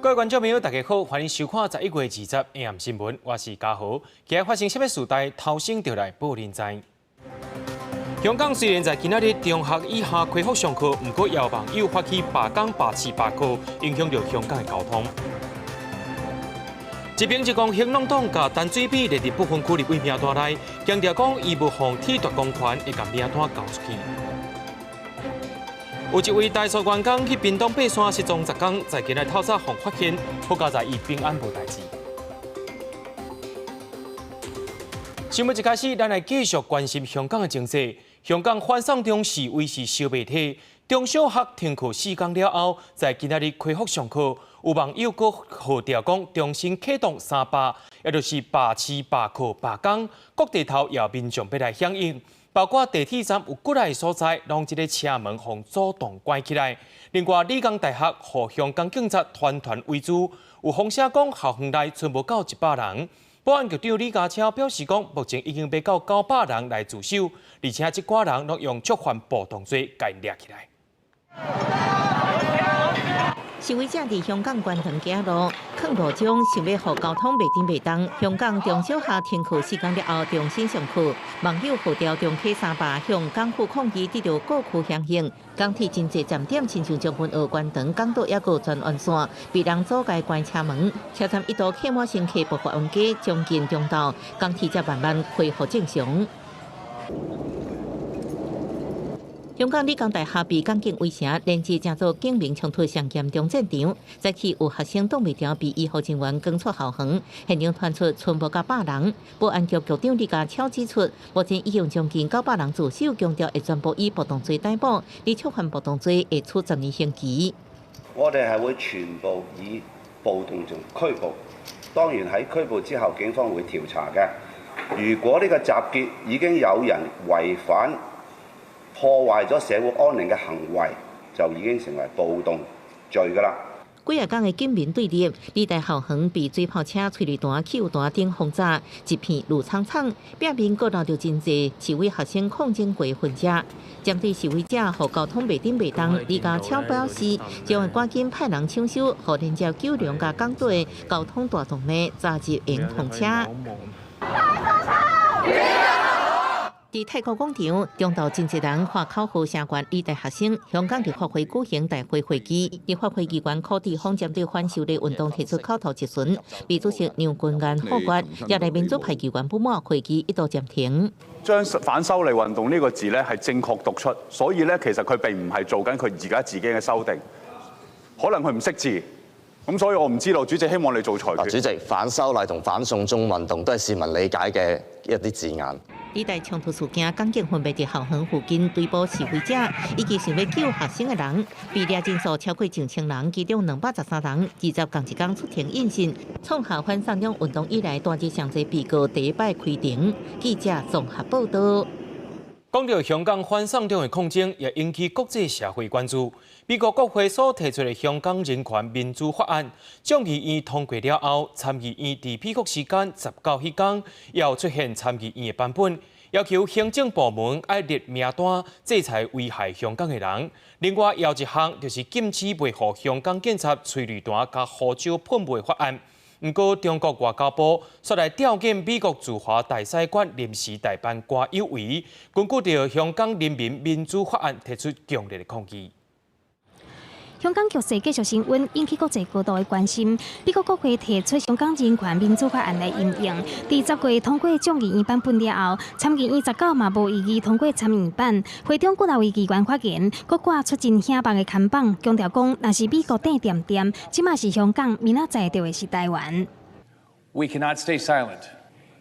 各位觀眾朋友，大家好，歡迎收看11月20 AM 新聞，我是嘉豪。今日發生啥物事代，頭先就來報恁知。香港雖然在今仔日中學以下恢復上課，毋過有網友發起罷工、罷市、罷課，影響著香港的交通。一邊就講，行動黨共陳水扁列入不分區立委名單內，強調講伊無予褫奪公權，會共名單交出去。有一位台塑員工去屏東爬山失蹤10工，在今日透早予發現，好佳哉伊平安無代誌。新聞一開始，咱來繼續關心香港的情勢。香港反送中示威是燒袂退，中小學停課4工了後，在今仔日恢復上課。有網友閣號召講，重新啟動三罷，也就是罷市、罷課、罷工，各地頭也有民眾欲來響應，包括地鐵站有幾个所在，攏這个車門予主動關起來。另外，理工大學予香港警察團團圍住，有風聲講校園內賰無夠100人。保安局長李家超表示講，目前已經欲到900人來自首，而且這寡人攏用觸犯暴動罪共掠起來。示威者佇香港觀塘街路囥路障，想欲予交通袂振袂動。香港中小學停課4工了後重新上課，網友號召重啟三罷，向港府抗議得著各區響應。港鐵真濟站點，親像將軍澳、觀塘、港島抑閣荃灣線，被人阻礙關車門，車站一度客滿乘客，爆發擁擠，將近中晝，港鐵才慢慢恢復正常。香港理工大學被港警圍城，連日成做警民衝突上嚴重戰場。早起有學生擋袂牢，被醫護人員趕出校園，現場傳出賰無夠百人。保安局局長李家超指出，目前已經將近900人自首，強調會全部以暴動罪逮捕，而觸犯暴動罪會處10年刑期。我哋係會全部以暴動罪拘捕，當然喺拘捕之後，警方會調查嘅。如果呢個集結已經有人違反，破壞咗社會安寧嘅行為，就已經成為暴動罪㗎啦。幾仔工的警民對立，理大校園被水炮車、催淚彈、汽油彈等轟炸，一片綠蒼蒼，壁面閣留著真濟示威學生抗爭過痕跡。針對示威者予交通袂振袂動，李家超表示，將會趕緊派人搶修，予連接九龍佮港島的交通大動脈早日會通車。佇太古廣場，中晝真濟人喊口號聲援理大學生。香港立法會舉行大會會議，立法會議員柯志峰針對反修例運動提出口頭質詢，被主席梁君彥否決，惹來民主派議員不滿，會議一度暫停。將反修例運動呢個字咧係正確讀出，所以咧其實佢並唔係做緊佢而家自己嘅修訂，可能佢唔識字，咁所以我唔知道。主席希望你做裁決。主席，反修例同反送中運動都係市民理解嘅一啲字眼。理大衝突事件，港警分別佇校園附近追捕示威者，以及想欲救學生的人，被掠人數超過上千人，其中213人20仝一工出庭應訊，創下反送中運動以來單日上濟被告第一擺開庭。記者綜合報道。講到香港反送中的抗爭，也引起國際社會關注。美國國會所提出的香港人權民主法案，眾議院通過了後，參議院佇美國時間19彼工，又出現參議院的版本，要求行政部門愛列名單制裁危害香港的人。另外，有一項就是禁止賣予香港警察催淚彈佮胡椒噴霧的法案。毋過，中國外交部煞來吊唁美國駐華大使館臨時代辦關有為，根據著香港人民民主法案提出強烈的抗議。香港局勢繼續升溫，引起國際高度的關心。美國國會提出香港人權民主法案來因應，佇10月通過眾議院版本了後，參議院19嘛無異議通過參議院版。會中幾若位議員發言，閣掛出真顯目的看板，強調講，若是美國硩恬恬，這馬是香港，明仔載就會是台灣。 We cannot stay silent.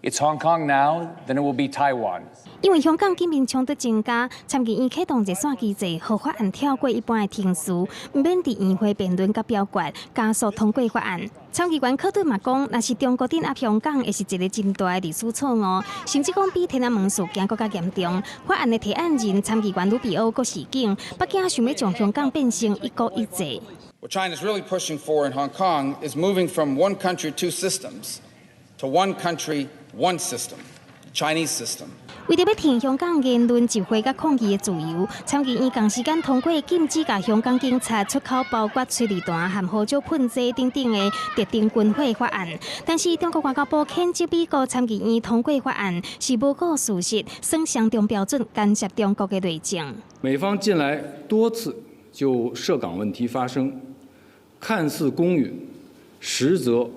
It's Hong Kong now, then it will be Taiwan. 因為香港警民衝突增加，參議院啟動熱線機制，予法案跳過一般的程序，毋免佇院會辯論佮表決，加速通過法案。參議員柯頓嘛講，若是中國鎮壓香港，會是一个真大的歷史錯誤，甚至講比天安門事件閣較嚴重。法案的提案人參議員魯比歐閣示警，北京想欲將香港變成一國一制。 What China is really pushing for in Hong Kong is moving from one country, two systems to one country, one system. Chinese system. 為著欲挺香港言論集會佮抗議的自由，參議院仝時間通過禁止共香港警察出口包括催淚彈和胡椒噴劑等等的特定軍火法案。但是中國外交部譴責美國參議院通過法案是無顧事實，耍雙重標準干涉中國的內政。美方近來多次就涉港問題發聲，看似公允，實則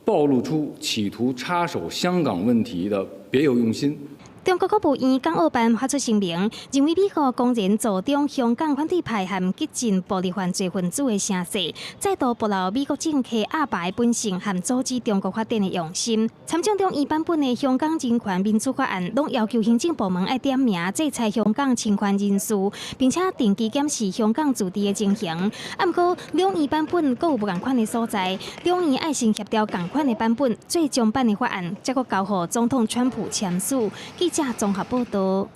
暴露出企圖插手香港問題的別有用心。中國國務院港澳辦發出聲明，認為美國公然助長香港反對派和激進暴力犯罪分子的聲勢，再度暴露美國政客鴨霸的本性和阻止中國發展的用心。參眾兩院版本的《香港人權民主法案》，攏要求行政部門愛點名制裁香港侵權人士，並且定期檢視香港自治的情形。啊，毋過兩院版本閣有無仝款的所在，兩院愛先協調仝款的版本，最終版的法案才閣交予總統川普簽署。記者綜合報道。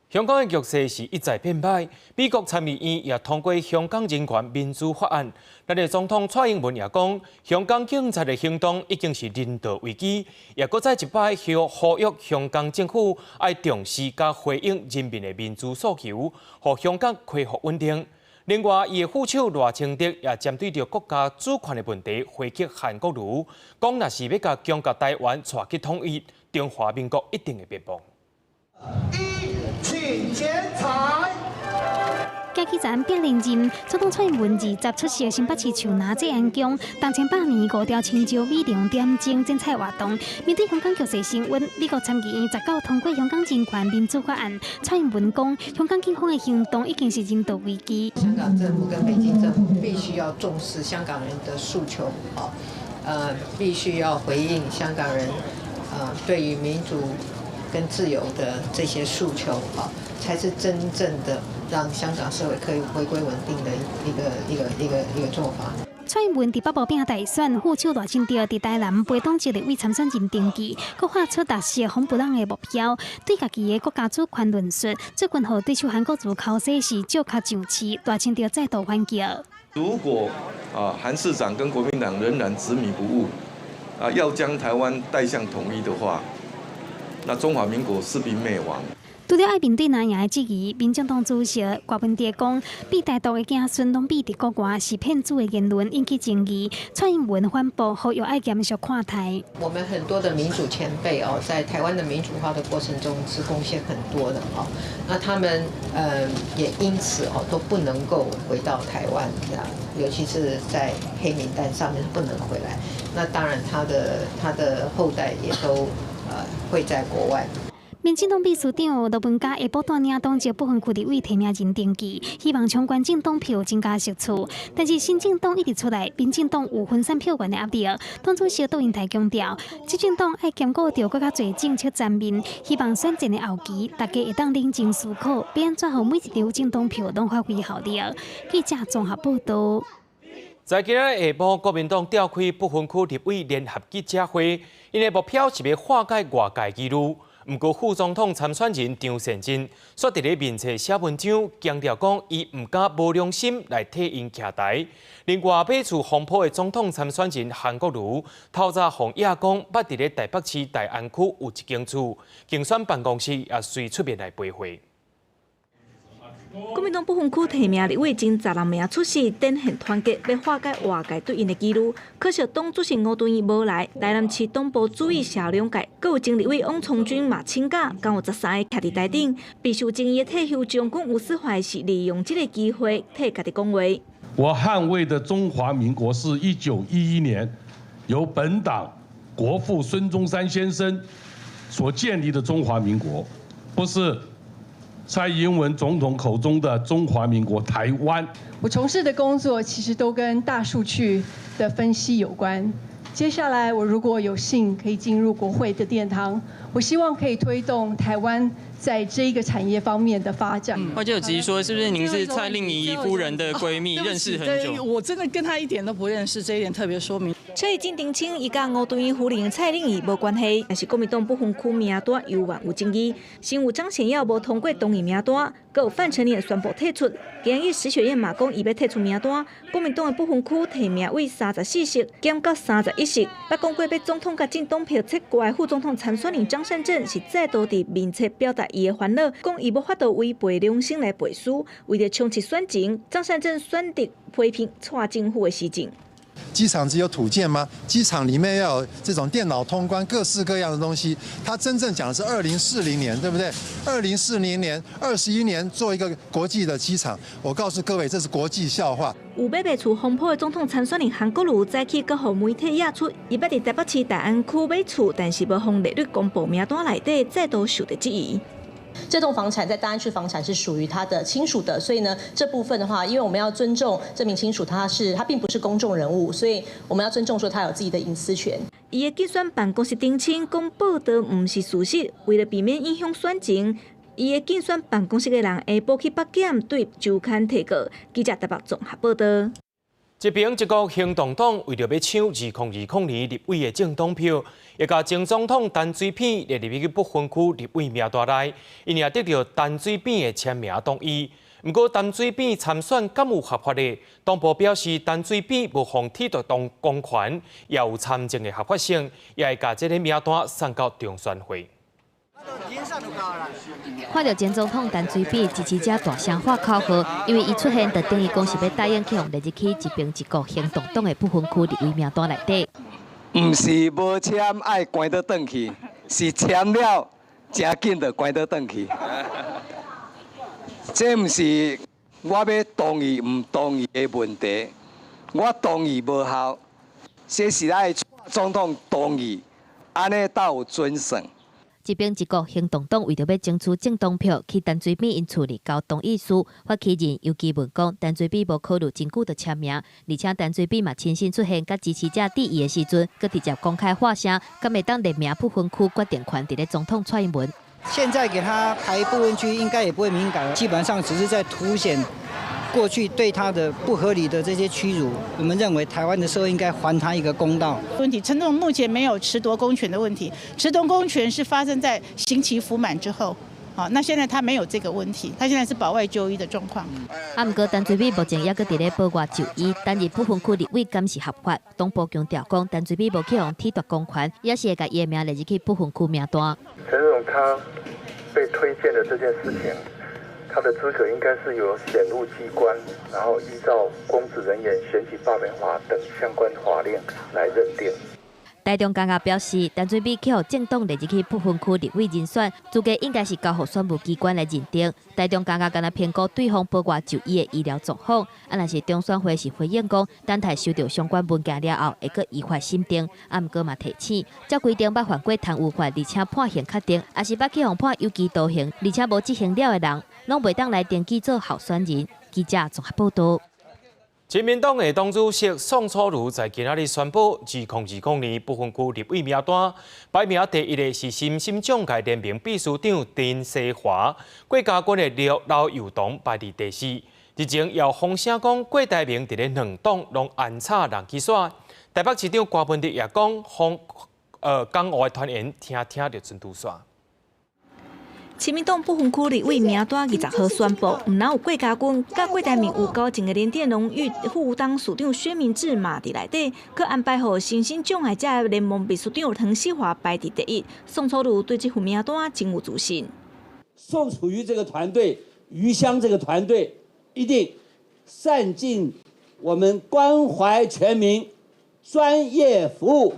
香港的局勢是一再變歹，美國參議院也通過《香港人權民主法案》。咱的總統蔡英文也講，香港警察的行動已經是人道危機，也閣再一擺呼籲香港政府愛重視佮回應人民的民主訴求，予香港恢復穩定。另外，伊的副手賴清德也針對著國家主權的問題回擊韓國瑜，講若是欲共強共台灣帶去統一，中華民國一定會滅亡。一，請剪彩。行起前變連任，總統蔡英文20出席新北市樹林濟安宮，動遷百年五條青椒美容點睛剪彩活動。面對香港局勢升溫，美國參議院19通過香港人權民主法案。蔡英文講，香港警方的行動已經是人道危機。香港政府跟北京政府必須要重視香港人的訴求，啊，必須要回應香港人，對於民主跟自由的這些訴求，啊，才是真正的讓香港社會可以回歸穩定的一個做法。蔡英文佇北部拼大選，副手賴清德佇台南陪黨籍立委參選人登記，閣畫出達成風不浪的目標，對家己的國家主權論述，最近予對手韓國瑜剾洗是借殼上市，賴清德再度反擊。如果啊，韓市長跟國民黨仍然執迷不悟，啊，要將台灣帶向統一的話，那中華民國勢必滅亡。除了愛面對藍營的質疑，民進黨主席郭文哲講，比台獨的子孫攏比佇國外是騙子的言論引起爭議。蔡英文反駁，呼籲愛嚴肅看待。我們很多的民主前輩哦，在台灣的民主化的過程中是貢獻很多的哦。那他們也因此哦都不能夠回到台灣，尤其是在黑名單上面是不能回來。那當然他的後代也都會在國外。民進黨秘書長羅文嘉下晡帶領黨籍不分區立委提名人登記，希望衝關政黨票增加席次。但是新進黨一直出來，民進黨有分散票源的壓力。黨主席杜英台強調，執政黨愛兼顧著閣較濟政策層面，希望選戰的後期，大家會當冷靜思考，欲按怎予每一張政黨票攏發揮效力。記者綜合報道。在今仔日下晡，國民黨召開不分區立委聯合記者會，𪜶的目標是欲化解外界疑慮。毋過副總統參選人張善政，煞佇咧面冊寫文章，強調講伊毋敢無良心來替𪜶徛台。另外，買厝風波的總統參選人韓國瑜，透早予野講，捌佇咧台北市大安區有一間厝，競選辦公室也隨出面來回話。國民黨不分區提名立委近十人名出席，展現團結，欲化解外界對𪜶的疑慮。可惜黨主席吳敦義無來，台南市黨部主委謝龍介，閣有前立委王聰君嘛請假，共有13个徛佇台頂。備受爭議的退休將軍吳斯懷是利用這个機會替家己講話。我捍衛的中華民國是1911年由本黨國父孫中山先生所建立的中華民國，不是蔡英文總統口中的中華民國台灣。我從事的工作其實都跟大數據的分析有關。接下來我如果有幸可以進入國會的殿堂，我希望可以推動台灣在這一個產業方面的發展。外界有質疑說，是不是您是蔡令儀夫人的閨蜜，認識很久？我真的跟她一點都不認識，這一點特別說明。車進澄清，伊佮吳敦義夫人蔡令儀無關係，但是國民黨不分區名單猶原有爭議，先有張顯耀無通過同意名單，閣有范成廉宣布退出，今日石雪燕嘛講伊欲退出名單，國民黨的不分區提名位34席減到31席。捌講過欲總統佮政黨票切割的副總統參選人張善政是再度佇面冊表達伊的煩惱，講伊無法度違背良心來背書，為著衝刺選情，張善政選擇批評蔡政府的施政。機場只有土建嗎？機場裡面要有這種電腦通關，各式各樣的東西。他真正講的是2040年，對不對？2040年，21年做一個國際的機場。我告訴各位，這是國際笑話。有欲賣厝風波的總統參選人韓國瑜早起閣予媒體惹出，伊捌佇台北市大安區買厝，但是無予列入公布名單內底，再度受到質疑。這棟房產在大安區房產是屬於他的親屬的，所以呢，這部分的話，因為我們要尊重這名親屬，他並不是公眾人物，所以我們要尊重說他有自己的隱私權。伊的競選辦公室澄清講報導毋是事實，為了避免影響選情，伊的競選辦公室的人下晡去北檢對周刊提告。記者台北綜合報導。這邊一國行動黨為著欲搶2020年立委的政黨票，欲共前總統陳水扁列入去不分區立委名單內，𪜶也得著陳水扁的簽名同意。毋過陳水扁參選敢有合法的？黨部表示，陳水扁無予褫奪公權，也有參政的合法性，也會共這个名單送到中選會。看著前總統陳水扁支持者大聲喊口號，因為伊出現，就等於講是欲答應去予列入去一邊一國行動黨的不分區立委名單內底。毋是無簽愛關倒轉去，是簽了誠緊就關倒轉去。這毋是我欲同意毋同意的問題，我同意無效，這是愛總統同意，按呢才有準算。這邊一國行動黨為著欲爭取政黨票，去陳水扁𪜶厝裡交同意書。發起人游其文講，陳水扁無考慮真久就簽名，而且陳水扁嘛親身出現，佮支持者致意的時陣，閣直接公開喊聲，敢會當列名不分區決定權佇咧總統蔡英文。現在給他排不分區，應該也不會敏感，基本上只是在凸顯過去對他的不合理的這些屈辱。我們認為台灣的社會應該還他一個公道。問題，陳總目前沒有褫奪公權的問題，褫奪公權是發生在刑期服滿之後。好，那現在他沒有這個問題，他現在是保外就醫的狀況。啊，毋過陳水扁目前猶閣佇咧保外就醫，擔任不分區立委敢是合法？黨部強調講，陳水扁無去予褫奪公權，也是會共伊的名列入去不分區名單。陳總他被推薦的這件事情，他的資格應該是由選務機關，然後依照公職人員選舉罷免法等相關法令來認定。台中感覺表示，陳水扁去予政黨列入去不分區立委人選，資格應該是交予選務機關來認定。台中感覺干焦評估對方保外就醫的醫療狀況，啊，若是中選會是回應講，等待收著相關文件了後，會閣依法審定。啊，毋過嘛提醒，照規定捌犯過貪污法，而且判刑確定，抑是捌去予判有期徒刑，而且無執行了的人，攏袂當來登記做候選人。記者綜合報導。親民黨的黨主席宋楚瑜在今仔日宣布，2020年不分區立委名單，排名第一的是身心障礙聯盟秘書長陳西華，郭家軍的劉劉幼彤排佇第四。日前有風聲講，郭台銘佇咧兩黨攏安插人去選。台北市長柯文哲也講，風港澳的團員聽聽就準拄煞。親民黨不分區立委名單20號宣布，毋但有郭家軍，佮郭台銘有交情的聯電榮譽副董事長薛明志嘛佇內底，閣安排予身心障礙者聯盟秘書長唐世華排佇第一。宋楚瑜對這份名單真有自信。宋楚瑜這個團隊，余香這個團隊，一定善盡我們關懷全民、專業服務。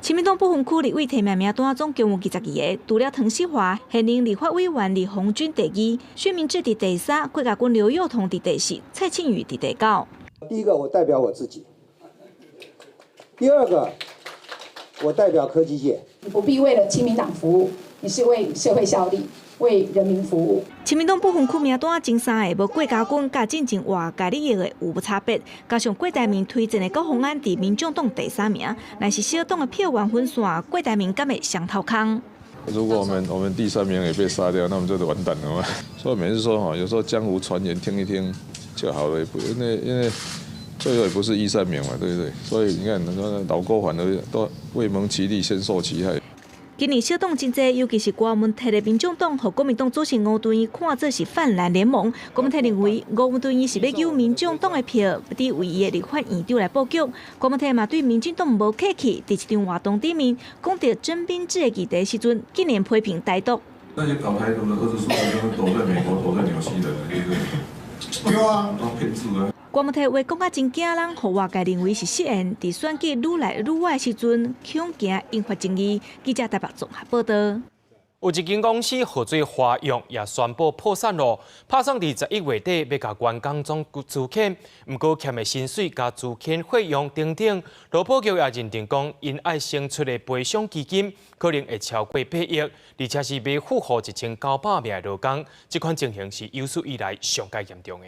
親民黨不分區立委提名名單總共有22個，除了唐世華，現任立法委員李鴻鈞第二，薛明志佇第三，郭家軍劉宥彤佇第四，蔡慶宇佇第九。第一個我代表我自己，第二個我代表科技界。你不必為了親民黨服務，你是為社會效力，為人民服務。親民黨不分區名單前三个無郭家軍，佮進前外界利益的有無差別？加上郭台銘推薦的高虹安佇民眾黨第三名，若是小黨的票源分散，郭台銘敢會雙頭空？如果我們第三名也被殺掉，那我們就完蛋了嘛。所以每次說哈，有時候江湖傳言聽一聽就好了，不因為最後也不是一三名嘛，對不對？所以你看，那老郭反而都未蒙其利，先受其害。今年小黨真濟，尤其是郭文提的民眾黨予國民黨主席吳敦義看做是泛藍聯盟。郭文提認為吳敦義是欲揪民眾黨的票，欲佇為伊的立法院長來布局。郭文提嘛對民進黨無客氣，佇一場活動頂面講著徵兵制的議題時陣，竟然批評台獨。那些搞台獨的24歲都躲在美國、躲在紐西蘭，對不對？對啊，當騙子啊！郭文提話講甲真驚人，予外界認為是失言。佇選舉愈來愈倚的時陣，恐驚引發爭議。記者台北綜合報道。有一間公司號做華約，也宣布破產咯。拍算佇11月底欲共員工總資遣，毋過欠的薪水佮資遣費用等等，勞保局也認定講，𪜶愛先出的賠償基金可能會超過8億，而且是欲付予1900名的勞工。這款情形是有史以來上蓋嚴重的。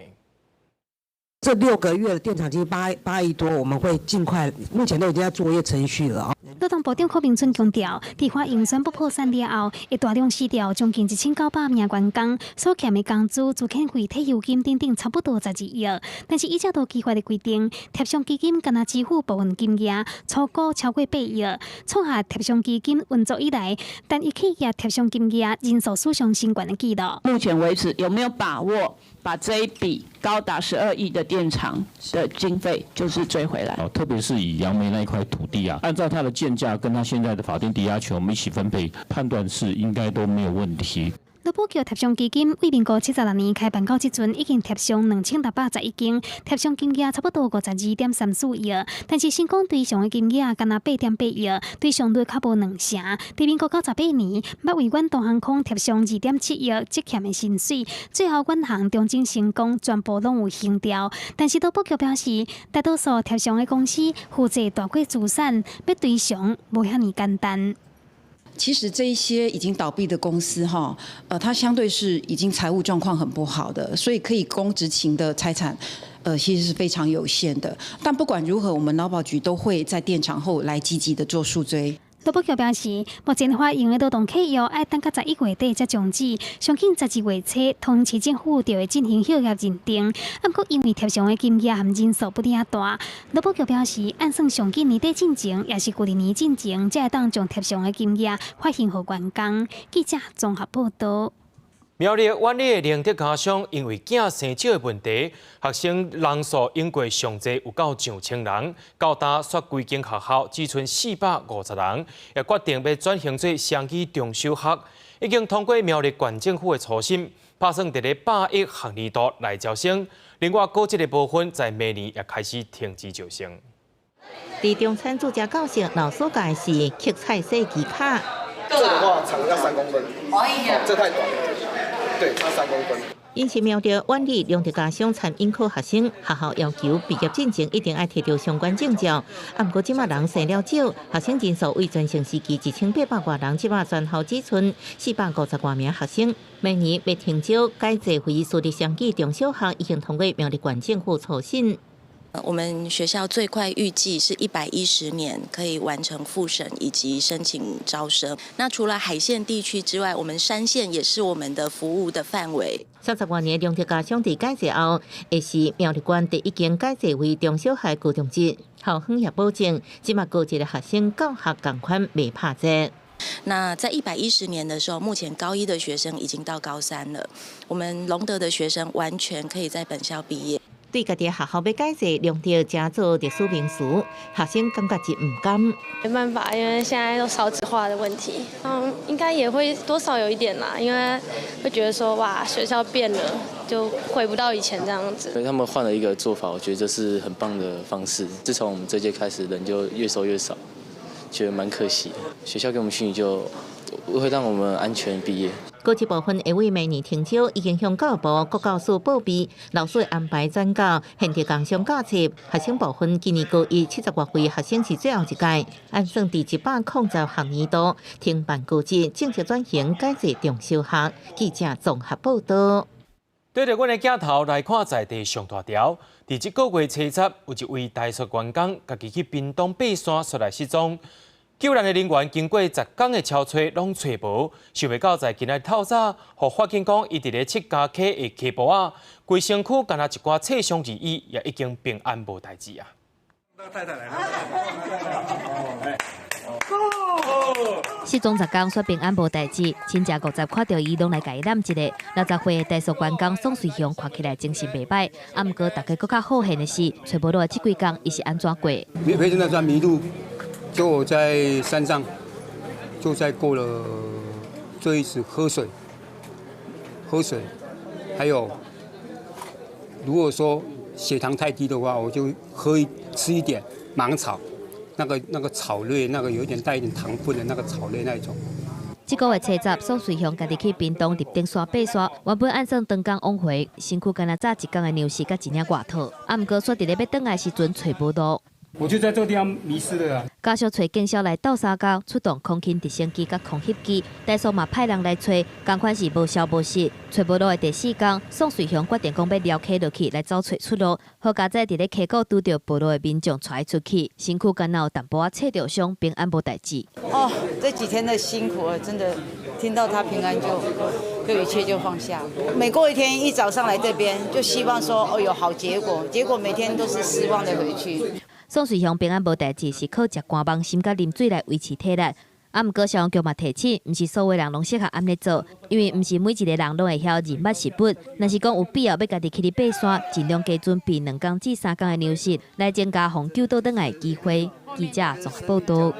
這6個月的墊償金8億多，我們會盡快，目前都已經在作業程序了啊。勞動部長柯明春強調，佇華榮宣布破產了後，會大量辭掉將近1900名員工，所欠的工資、資遣費、退休金等等，差不多12億。但是依照勞基法的規定，貼償基金干焦支付部分金額，初估超過8億。創下貼償基金運作以來，單一企業貼償金額人數史上新懸的紀錄。目前為止，有沒有把握把這一筆高達12億的墊償的經費，就是追回來？特別是以楊梅那一塊土地啊，按照它的鑑價跟它現在的法定抵押權，我們一起分配，判斷是應該都沒有問題。勞保局貼償基金為民國76年開辦到這陣，已經貼償2661間，貼償金額差不多52.34億。但是成功追償的金額干焦8.8億，追償率較無兩成。佇民國98年，捌為遠東航空貼償2.7億積欠的薪水，最後遠航重整成功，全部攏有還掉。但是勞保局表示，大多數貼償的公司負債大過資產，欲追償無遐爾簡單。其實這一些已經倒閉的公司，哈，它相對是已經財務狀況很不好的，所以可以供執行的財產，其實是非常有限的。但不管如何，我們勞保局都會在墊償後來積極的做贖追。勞保局表示，目前華榮的勞動契約愛等到11月底才終止，上緊12月初，桃園市政府就會進行歇業認定。毋過因為貼償的金額和人數不爾大，勞保局表示，按算上緊年底進前，抑是舊年進前，才會當將貼償的金額發還予員工。記者綜合報道。苗栗苑裡的龍德家商因為囝生少的問題，學生人數湧過上濟有到上千人，到今煞規間學校只賰450人，也決定欲轉型做雙語中小學，已經通過苗栗縣政府的初審，拍算佇咧101學年度來招生。另外，高職的部分在明年也開始停止招生。佇中山住家教室，老師教的是刻彩色技巧。這的話長要3公分，哦，這太短了。對，差3公分。𪜶是苗栗苑裡龍德家商參應考學生，學校要求畢業進前一定愛提著相關證照。啊，毋過這馬人生了少，學生人數為全盛時期1800外人，這馬全校只賰450外名學生。明年欲停招改制為私立雙語中小學，已經通過苗栗縣政府初審。我們學校最快預計是110年可以完成複審以及申請招生。那除了海線地區之外，我們山線也是我們的服務的範圍。30外年龍德家商佇改制後，會是苗栗縣第一間改制為中小學高中職。校方也保證，這馬高職的學生教學仝款袂拍折。那在110年的時候，目前高一的學生已經到高三了，我們龍德的學生完全可以在本校畢業。對家己學校欲改制，龍德成做歷史名詞，學生感覺真毋甘。沒辦法，因為現在都少子化的問題，應該也會多少有一點啦，因為會覺得說哇，學校變了，就回不到以前這樣子。所以他們換了一個做法，我覺得這是很棒的方式。自從我們這屆開始，人就越收越少，覺得蠻可惜的。學校給我們訓就會讓我們安全畢業。高職部分會為明年停招，已經向教育部國教署報備，老師安排轉教，現地工商教冊。學生部分今年高一70外位學生是最後一屆，按算佇110學年度停辦高職，正式轉型改制中小學。記者綜合報道。對著阮的鏡頭來看，在地上大條，佇這個月初十，有一位台塑員工，家己去屏東爬山，煞來失蹤。救難的人員經過10工的搜揣，攏揣無，想袂到在今仔日透早，予發現講伊佇咧七家溪的溪埔仔，規身軀干焦一寡刺傷而已，也已經平安無代誌啊！太太來失蹤10工，煞平安無代誌，親戚50看著伊，攏來共伊攬一下。60歲的台塑員工宋瑞雄看起來精神袂䆀，啊，毋過大家閣較好現的是，揣無路的這幾工，伊是按怎過？沒發生那段迷路，就我在山上，就在過了這一次喝水，喝水，還有如果說血糖太低的話，我就喝一吃一點芒草。那個草類，那個有點帶一點糖分的那個草類那一種。這個月初十，宋瑞雄家己去屏東入頂山爬山，原本按算當工往回，身軀干焦早一工的糧食佮一領外套，啊，毋過煞佇咧欲轉來時陣揣無路。我就在這個地方迷失了。家屬揣警消來鬥相共，出動空勤直升機佮空翕機，台塑嘛派人來揣，仝款是無消無息，揣無路的第四工，宋瑞雄決定講欲撩溪落去來走揣出路，好佳哉佇咧溪谷拄著跋路的民眾帶伊出去，身軀干焦有淡薄仔刺著傷，平安無代誌。哦，這幾天的辛苦啊，真的聽到他平安就一切就放下。每過一天一早上來這邊，就希望說哦有好結果，結果每天都是失望的回去。宋瑞雄平安無代誌，是靠食肝網心佮啉水來維持體力。啊，毋過消防局嘛提醒，毋是所有人攏適合按呢做，因為毋是每一個人攏會曉認捌食物。若是講有必要欲家己起去爬山，盡量加準備2工至3工的糧食，來增加予救倒轉來的機會。記者綜合報道。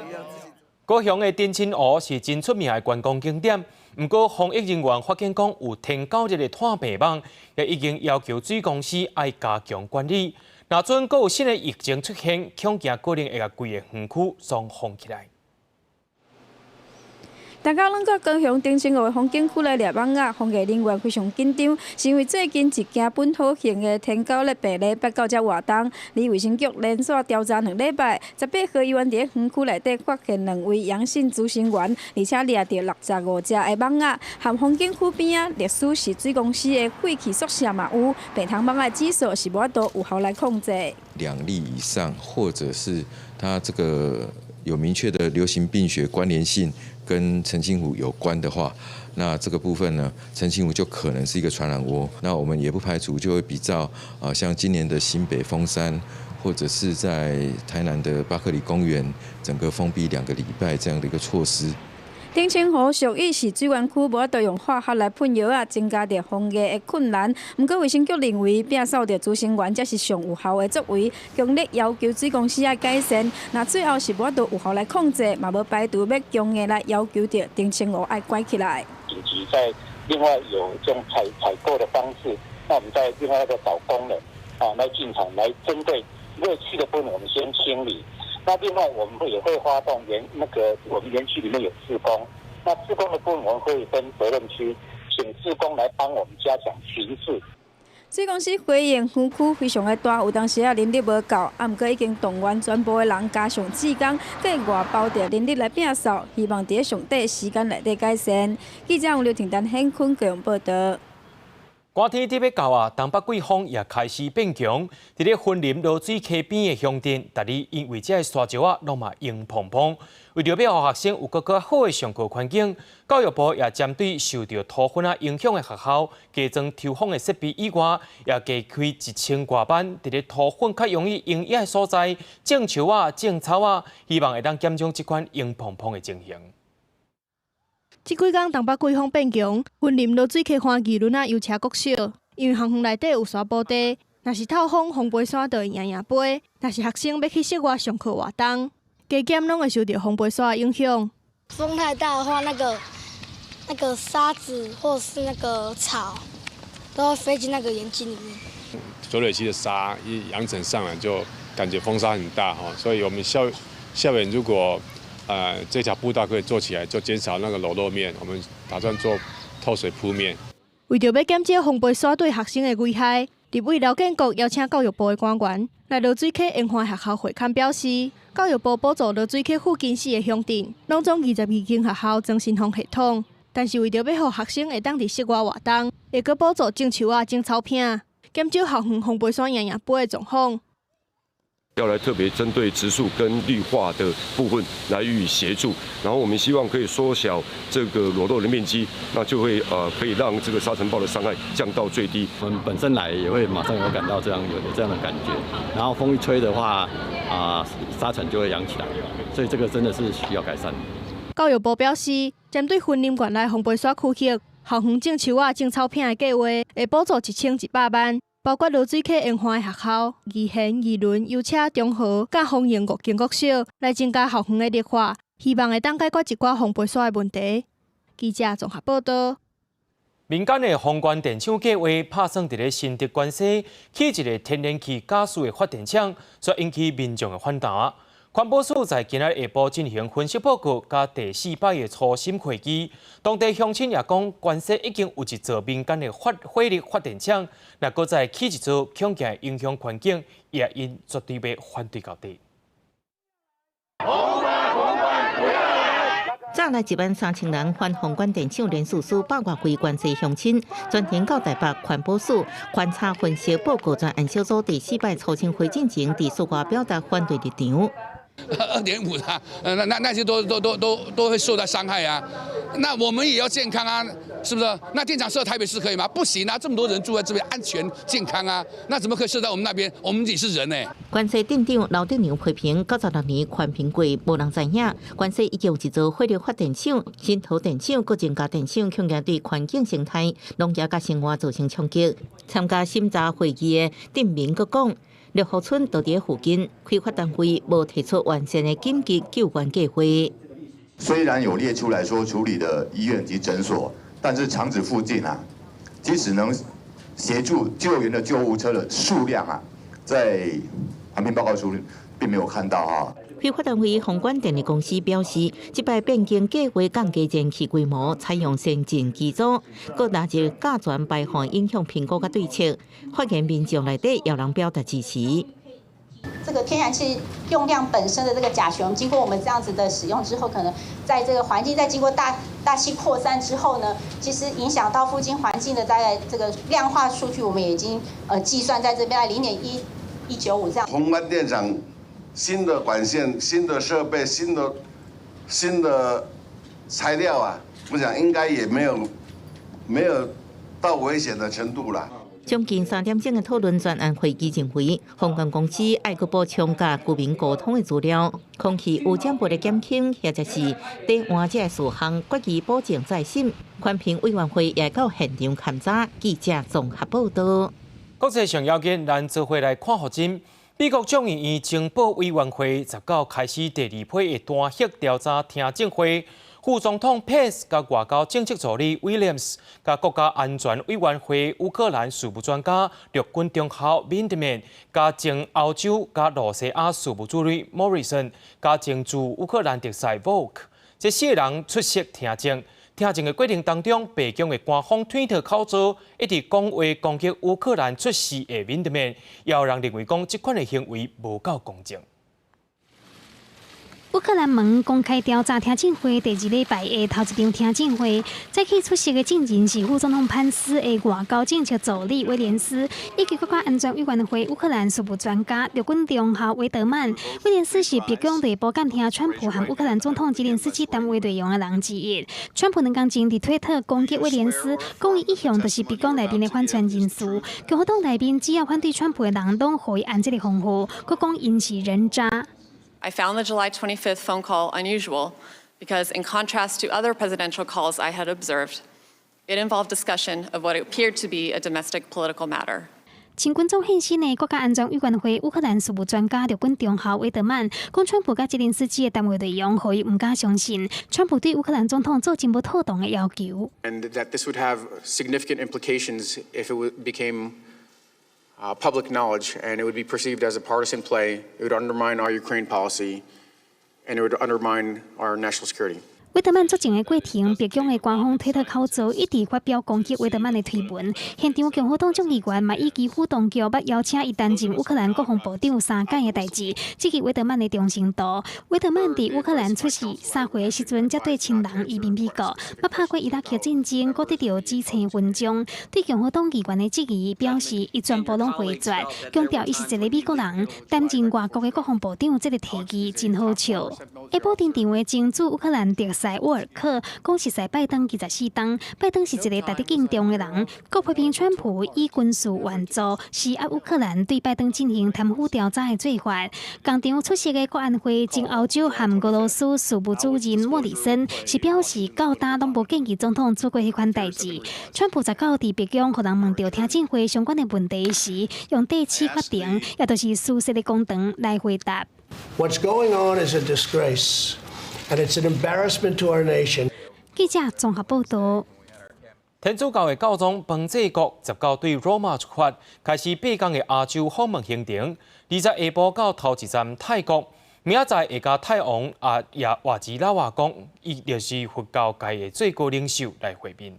高雄的澄清湖是真出名的觀光景點，毋過防疫人員發現講有天狗日的湠病蠓，也已經要求水公司愛加強管理。若準閣有新的疫情出現，恐驚可能會共規个園區總封起來。大家攏到高雄澄清湖的風景區來獵蠓仔，防疫人員非常緊張，是因為最近一件本土型的天狗熱病例捌到遮活動，而衛生局連續調查2禮拜，18號醫院佇園區內底發現兩位陽性孳生源，而且掠著65隻的蠓仔，和風景區邊仔歷史是水公司的廢棄宿舍嘛有，病蟲蠓仔的指數是無法度有效來控制。 2例以上，或者是它這個有明確的流行病學關聯性。跟澄清湖有關的話，那這個部分呢，澄清湖就可能是一個傳染窩。那我們也不排除就會比照啊，像今年的新北豐山，或者是在台南的巴克禮公園，整個封閉2個禮拜這樣的一個措施。澄清湖屬於是水源區，無法度用化學來噴藥仔，增加著防疫的困難。毋過衛生局認為，摒掃著孳生源才是上有效的作為，強烈要求水公司愛改善。若最後是無法度有效來控制，嘛無排除欲強硬來要求著澄清湖愛關起來。緊急在另外有這種採購的方式，那我們再另外一個找工人啊來進場來針對熱區的部分，我們先清理。那另外，我們會也會發動園那個我們園區裡面有志工，那志工的部分我們會分責任區，請志工來幫我們加強巡視。水公司回應園區非常的大，有當時仔人力無夠，啊，毋過已經動員全部的人加上志工，計外包著人力來摒掃，希望佇咧上短時間內底改善。記者王劉婷丹、顯坤高雄報道。寒天特欲到啊，東北季風也開始變強。佇咧雲林濁水溪邊的鄉鎮，逐日因為這个沙石仔攏嘛湧膨膨。為著欲予學生有閣較好的上課環境，教育部也針對受著土粉仔影響的學校，加裝抽風的設備以外，也加開1000外班，佇咧土粉較容易湧的所在，種樹仔、種草仔，希望會當減少這款湧膨膨的情形。這幾工東北季風變強，雲林濁水溪番義崙仔油車國小，因為校園內底有沙埔地，若是透風，風飛沙就會贏贏飛；若是學生欲去室外上課活動，加減攏會受著風飛沙的影響。風太大的話，那個沙子或是那個草，都會飛進那個眼睛裡面。濁水溪的沙一揚塵上來，就感覺風沙很大哈，所以我們校園如果這條步道可以做起來，就減少那個裸露面。我們打算做透水鋪面。為著欲減少風飛沙對學生的危害，立委劉建國邀請教育部的官員來濁水溪延範學校會勘，表示教育部補助濁水溪附近四个鄉鎮，攏總22間學校裝新風系統。但是為著欲予學生會當佇室外活動，會閣補助種樹仔、種草坪，減少校園風飛沙贏贏飛的狀況。要來特別針對植樹跟綠化的部分來予以協助，然後我們希望可以縮小這個裸露的面積，那就會可以讓這個沙塵暴的傷害降到最低。我們本身來也會馬上有感到這樣有這樣的感覺，然後風一吹的話，啊沙塵就會揚起來，所以這個真的是需要改善。教育部表示，針對雲林縣內風背山區域，校園種樹仔、種草坪的計劃，會補助1100萬。包括濁水溪沿岸的學校、義賢、義崙、油車、中和、佮豐榮五間國小，來增加校園的綠化，希望會當解決一寡風飛沙的問題。記者綜合報道。民間的宏觀電廠計劃拍算佇咧新竹關西起一个天然氣加速的發電廠，煞引起民眾的反彈。環保署在今仔日下晡進行分析報告，佮第四擺的初審會議，當地鄉親也講，關西已經有一座民間的發火力發電廠，若閣再起一座，恐驚影響環境，也𪜶絕對欲反對到底。早來1萬3000人反宏觀電廠連署書百外位關西鄉親，專程到台北環保署觀察分析報告專案小組第四擺初審會進前，佇室外表達反對立場。 2.5的，那些都會受到傷害啊。那我們也要健康啊，是不是？那電廠設台北市可以嗎？不行啊，這麼多人住在這邊，安全健康啊，那怎麼可以設在我們那邊？我們也是人呢。關西鎮長劉德良批評，96年環評過，無人知影。關西已經有一座火力發電廠、新桃電廠、閣增加電廠，恐驚對環境生態、農業佮生活造成衝擊。參加審查會議的鎮民閣講，六福村就佇附近，開發單位無提出完善的緊急救援計劃。雖然有列出來說處理的醫院及診所，但是廠址附近啊，即使能協助救援的救護車的數量啊，在環評報告書並沒有看到啊。開發單位宏觀電力公司表示，這擺變更計劃降低燃氣規模，採用先進機組，閣納入甲醛排放影響評估佮對策。發言民眾內底有人表達支持。這個天然氣用量本身的這個甲醛，經過我們這樣子的使用之後，可能在這個環境在經過大氣擴散之後呢，其實影響到附近環境的大概這個量化數據，我們也已經計算在這邊0.1195這樣。宏觀電廠新的管線、新的設備、新的材料啊，我想應該也沒有到危險的程度啦。將近3點鐘的討論專案會議認為，宏觀公司愛閣補充佮居民溝通的資料，空氣污染物的減輕，或者是替換這个事項，決議保證再審。環評委員會也到現場勘查。記者綜合報道。國際上要緊，咱做伙來看予真。美國眾議院情報委員會19開始第二批的彈劾調查聽證會。副總統潘斯佮外交政策助理威廉斯，佮國家安全委員會烏克蘭事務專家陸軍中校敏德曼，佮前歐洲佮露西亞事務主任莫里森，佮前駐烏克蘭特使沃克，這四个人出席聽證。聽證的過程當中，白宮的官方推特口座一直講話攻擊烏克蘭出事的敏德曼，也有人認為講這款的行為無夠公正。烏克蘭門公開調查聽證會第二禮拜的頭一場聽證會，早起出席的證人是副總統潘斯的外交政策助理威廉斯，以及國家安全委員會烏克蘭事務專家陸軍中校維德曼。威廉斯是白宮內部監聽川普和烏克蘭總統澤連斯基談話內容的人之一。川普兩工前佇推特攻擊威廉斯，講伊一向都是白宮內面的反川人士。共和黨內面只要反對川普的人，攏予伊按這个封號，閣講𪜶是人渣。 I found the July 25th phone call unusual because, in contrast to other presidential calls I had observed, it involved discussion of what appeared to be a domestic political matter. 前軍裝現身的國家安全委員會烏克蘭事務專家陸軍中校維德曼講，川普佮澤連斯基的談話內容，予伊毋敢相信。川普對烏克蘭總統做真無妥當的要求。 And that this would have significant implications if it became public knowledge and it would be perceived as a partisan play. It would undermine our Ukraine policy and it would undermine our national security. 威特曼作證的過程，白宮的官方推特口座一直發表攻擊威特曼的推文。現場共和黨眾議員嘛以基輔當局捌邀請伊擔任烏克蘭國防部長三屆的代誌，質疑威特曼的忠誠度。威特曼佇烏克蘭出事3歲的時陣，才綴親人移民美國，捌拍過伊拉克戰爭，閣得著紫星勳章。對共和黨議員的質疑，表示伊全部攏回絕，強調伊是一個美國人，擔任外國的國防部長這個提議真好笑。下晡登場的前駐烏克蘭特使沃爾克講熟似拜登24冬，拜登是一個值得敬重的人，閣批評川普以軍事援助施壓烏克蘭，對拜登進行貪腐調查的做法。仝場出席的國安會前歐洲和俄羅斯事務主任莫里森是表示，到今攏無建議總統做過彼款代誌。川普19佇白宮予人問著聽證會相關的問題時，用帝始法庭，也就是私設的公堂來回答。 What's going on is a disgrace, and it's an embarrassment to our nation. 記者綜合報導。天主教的教宗方濟各19對羅馬出發，開始8天的亞洲訪問行程。20下晡到頭一站泰國，明仔載會佮泰王阿也瓦吉拉瓦講，伊就是佛教界的最高領袖來會面。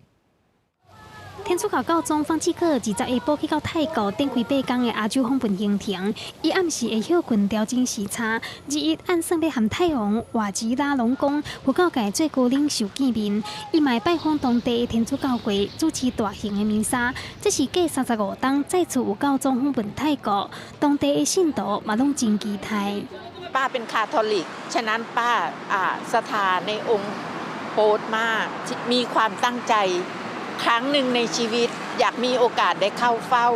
天主教教宗方濟各20下晡去到泰國，展開8天的亞洲訪問行程。伊暗時會歇睏調整時差，21按算欲和泰王瓦吉拉隆功佛教界最高領袖見面。伊嘛會拜訪當地的天主教會，主持大型的彌撒。這是繼35冬再次有教宗訪問泰國，當地的信徒嘛攏真期待。 ป้าเป็นคาทอลิกฉะนั้นป้าศรัทธาในองค์โป๊ปมากมีความตั้งใจครั้งหนึ่งในชีวิตอยากมีโอกาสได้เข้าเฝ้า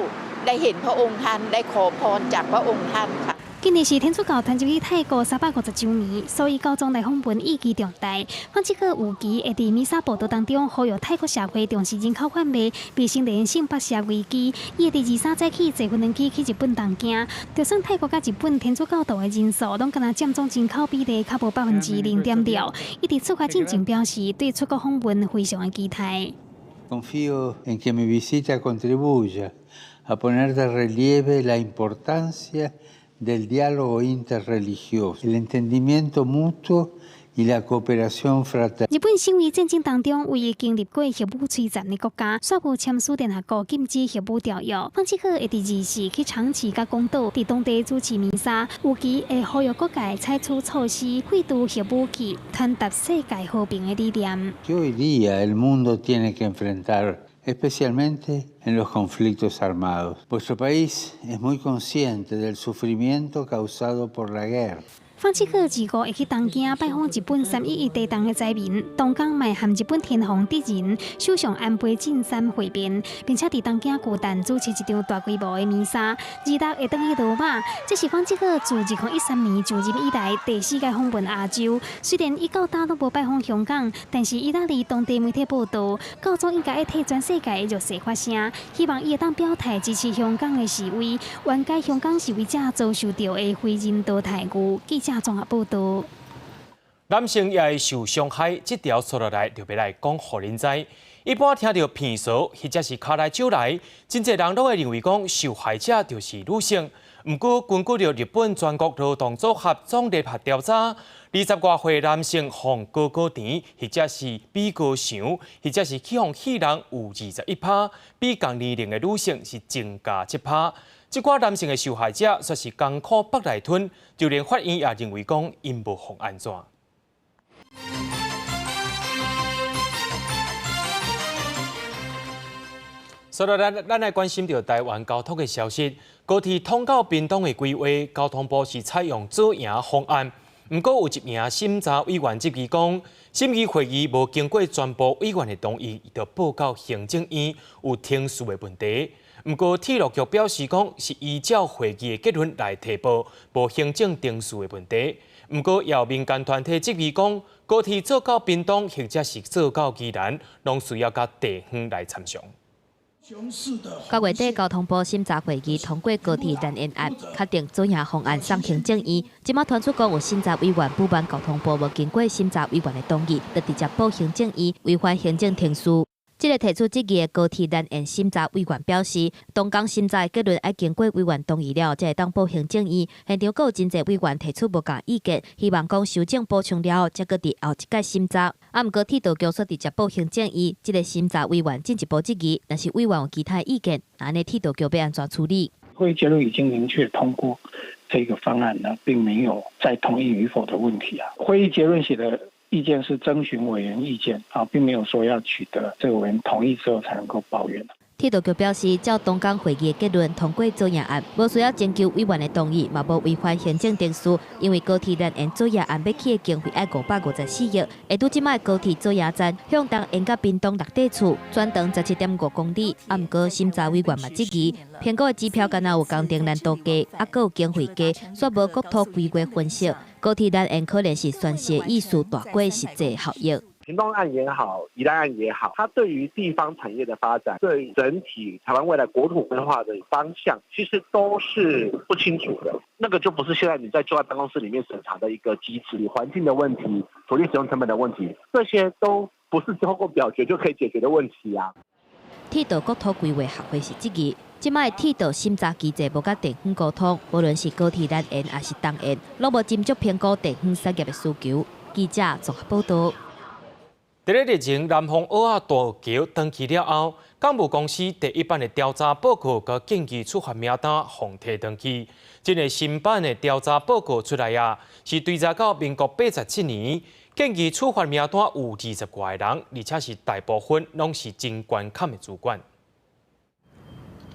ได้เห็นพระองค์ท่านได้ขอพรจากพระองค์ท่านค่ะ今年是天主教傳入去泰國350週年，所以教宗來訪問意義重大。方濟各預期會佇彌撒佈道當中呼籲泰國社會重視人口販賣、未成年性剝削危機。伊會佇23早起坐無人機去日本東京，就算泰國佮日本天主教徒的人數攏敢若佔總人口比例較無0.6%。伊佇出發進前表示，對出國訪問非常的期待。 Confío en que mi visita contribuya a poner de relieve la importancia del diálogo interreligioso, el entendimiento mutuo y la cooperación fraterna。日本成為戰爭當中唯一經歷過核武摧殘的國家，煞無簽署聯合國禁止核武條約。方濟各會佇24去長崎佮廣島，佇當地主持彌撒，預期會呼籲各界採取措施廢除核武器，傳達世界和平的理念。 Que hoy día el mundo tiene que enfrentar, especialmente en los conflictos armados. Vuestro país es muy consciente del sufrimiento causado por la guerra. 方濟各25會去東京拜訪日本3.11地動的災民，同工嘛會和日本天皇德仁、首相安倍晉三會面，並且佇東京巨蛋主持一場大規模的彌撒。26會轉去羅馬，這是方濟各自2013年就任以來第四擺訪問亞洲。雖然伊到今攏無拜訪香港，但是意大利當地媒體報道，教宗應該會替全世界的弱勢發聲，希望伊會當表態支持香港的示威，緩解香港示威者遭受著的非人道待遇。記者綜合報道。男性也會受傷害，這條綴落來就欲來講予恁知。一般聽著鼻趖或者是跤內手內，真濟人攏會認為講受害者就是女性。毋過根據著日本全國勞動組合總聯合調查，20外歲男性予高高甜或者是比高翔，或者是去予戲弄有21%，比仝年齡的女性是增加7%。這寡男性的受害者煞是艱苦腹內吞，就連法院也認為講𪜶無予按怎。所以咱來關心著台灣交通的消息。高鐵通到屏東的規劃，交通部是採用左營方案。毋過有一名審查委員質疑講，審議會議無經過全部委員的同意，就報告行政院有程序的問題。毋過鐵路局表示講，是依照會議的結論來提報，無行政程序的問題。毋過也有民間團體質疑講，高鐵做到屏東或者是做到宜蘭，攏需要佮地方來參詳。9月底，交通部審查會議通過高鐵南延案，確定左營方案送行政院。這馬傳出講有審查委員不滿交通部無經過審查委員的同意，就直接報行政院違反行政程序。這个提出質疑的高鐵南延審查委員表示，東港審查的結論愛經過委員同意了，才會當報行政院。現場閣有真濟委員提出無仝意見，希望講修正補充了後，才閣佇後一屆審查。啊，毋過鐵道局煞直接報行政院，這个審查委員進一步質疑，若是委員有其他意見，按呢鐵道局欲按怎處理？會議結論已經明確通過這個方案呢，並沒有再同意與否的問題啊。會議結論寫的意見是徵詢委員意見啊，並沒有說要取得這個委員同意之後才能夠報院。鐵道局表示，照東港會議的結論通過作業案，無需要徵求委員的同意，嘛無違反行政程序。因為高鐵南延作業案欲起的經費愛554億，會拄這擺高鐵作業站向東延到屏東六塊厝，全長17.5公里。啊，毋過審查委員嘛質疑，評估的指標敢若有工程難度低，啊，閣有經費低，煞無國土規劃分析，高鐵南延可能是宣洩意思大過實際效益。屏東案也好，宜蘭案也好，它對於地方產業的發展，對整體台灣未來國土規劃的方向，其實都是不清楚的。那個就不是現在你在坐在辦公室裡面審查的一個機制，環境的問題、土地使用成本的問題，這些都不是透過表決就可以解決的問題啊。鐵道國土規劃學會是質疑，這擺鐵道審查機制無佮地方溝通，無論是高鐵南延抑是東延，攏無斟酌評估地方產業的需求。記者綜合報導。佇咧日前南風堊仔大橋斷去了後，港務公司第一版的調查報告佮建議處罰名單予提轉去。這个新版的調查報告出來啊，是追查到民國87年，建議處罰名單有20外个人，而且是大部分攏是真懸坎的主管。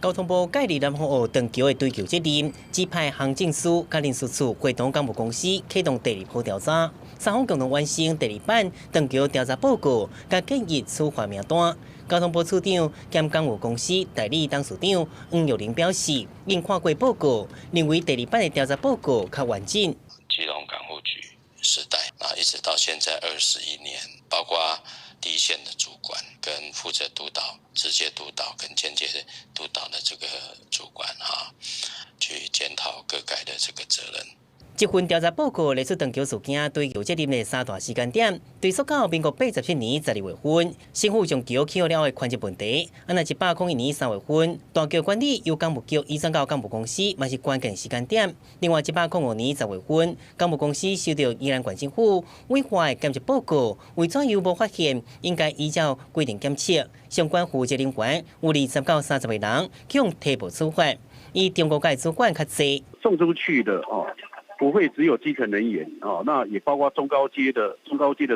交通部介入南風澳斷橋的追究責任，指派航政司佮人事處會同港務公司啟動第二波調查，三方共同完成第二版斷橋調查報告，佮建議處罰名單。交通部處長兼港務公司代理董事長黃玉玲表示，𪜶看過報告，認為第二版的調查報告較完整。基隆港務局時代啊，一直到現在21年，包括第一線的主管跟負責督導、直接督導跟間接督導的這個主管哈，去檢討各該的這個責任。這份調查報告列出斷橋事件追究責任的三大時間點，追溯到民國87年12月份，省府將橋起好了的權責問題。啊，若101年3月份，大橋管理由港務局移轉到港務公司，嘛是關鍵時間點。另外，105年10月份，港務公司收到宜蘭縣政府委託的檢測報告，為怎樣無發現應該依照規定檢測，相關負責人員有20到30個人，去予提報處罰。以中高階主管較濟，送出去的哦。不會只有基層人員哦，那也包括中高階的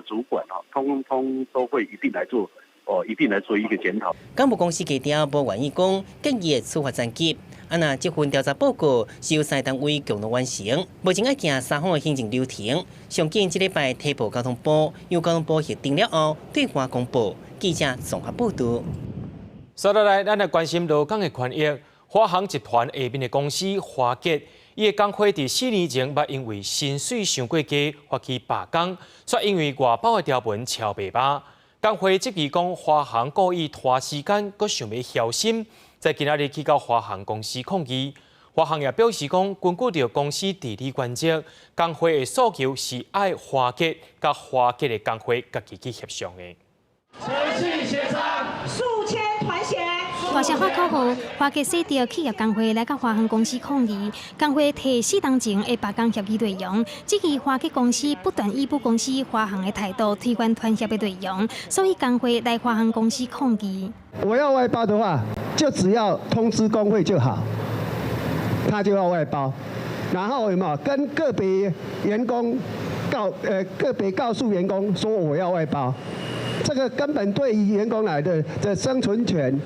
主管啊，通通都會一併來做哦，一併來做一個檢討。港務公司低調無願意講建議的處罰層級。啊，若這份調查報告是由三單位共同完成，目前愛行三方的行政流程。上緊這禮拜提報交通部，由交通部核定了後對外公布。記者綜合報導。接落來，咱來關心勞工的權益。華航集團下面的公司華捷，伊的工會佇4年前捌因為薪水傷過低發起罷工，卻因為外包的條文超袂罷。工會質疑講華航故意拖時間，閣想欲調薪，在今仔日去到華航公司抗議。華航也表示講，根據著公司治理原則，工會的訴求是愛華捷佮華捷的工會家己去協商的。數千團協。大聲喊口號，華捷洗著企業工會來到華航公司抗議。工會提4冬前的罷工協議內容，質疑華捷公司不斷以母公司華航的態度推翻團協的內容，所以工會來華航公司抗議。我要外包的話，就只要通知工會就好，他就要外包，然後有沒有跟個別員工個別告訴員工說我要外包，這個根本對於員工來的生存權。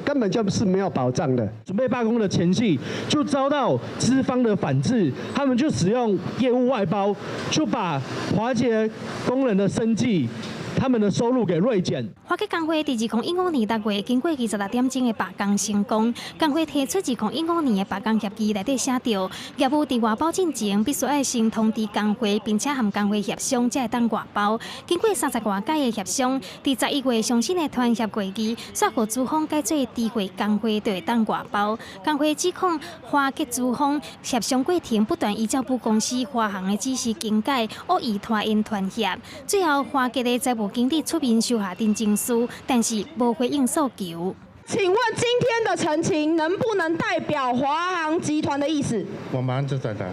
根本就是沒有保障的。準備罷工的前夕，就遭到資方的反制，他們就使用業務外包，就把華捷工人的生計、他們的收入給銳減。華捷工會佇2015年6月經過26點鐘的罷工成功，工會提出2015年的罷工協議內底寫著，業務佇外包進前必須愛先通知工會，並且和工會協商，才會當外包。經過30外擺的協商，佇11月上新的團協會議，煞予資方改做知會工會就會當外包。工會指控華捷資方協商過程不斷依照母公司華航的指示更改，惡意拖延團協。最後華捷的財務經理出面收下陳情書，但是無回應訴求。請問今天的陳情能不能代表華航集團的意思？我馬上就轉達。